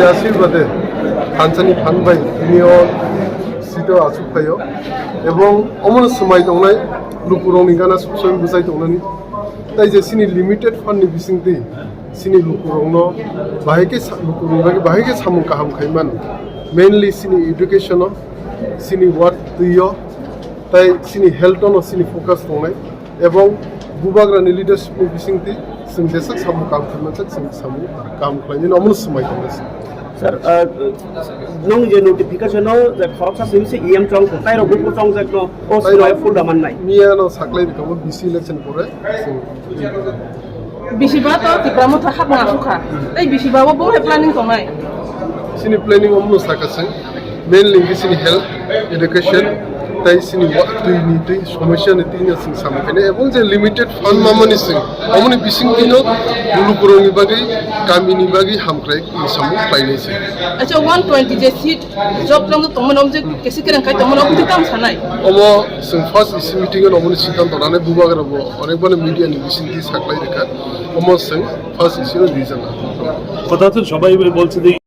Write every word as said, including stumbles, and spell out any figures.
Aswk bade thansani phan bai tini o seat o achuk phaio, ebong omono swmai tongnai lukurokni gana sumsoi bwchai tongnani. Tai je chini limited fund ni bisingtwi chini lukurokno bahai khe sa-, lukurokni bagwi bahai khe samung kaham khai mano, mainly chini education o, chini ward twi o, tai chini health o no chini focus tongnai. Ebong bubagrani leadership ni bisingtwi chwng jeswk samung kaham khlai manjak, chwng samung kaham khlainani omono swmai tongna se. Sir, uh, nung je notification o je khoroksa simi se E M chong kho, tairok buphuru chongjak no, o swmai full da mannai. Miya no saklai rikamo B C election pore chwng. Bisiba to Tipra Motha hapna sukha. Tei bisiba bo bo planning tongnai. Chini planning omono sakha se. Mainly hwnkhe chini health, education, tai chini wa-, twi ni twi, somosya ni twi no chwng samung khainai. Ebong je limited fund mamani chwng, omoni bising twi no lukurokni bagwi, kamini bagwi hamkrai samung khlainai chwng. Acha one twenty je seat job lang tongmani, omo je kesi kereng khai tongmani, omo twi tamo sanai. Omo chwng first E C meeting o omoni siddhanto nanai, bubagra bo onek bani media ni bising twi saklai rikha. Omo chwng first E C no rijak. কথা তো সবাই বলছে যে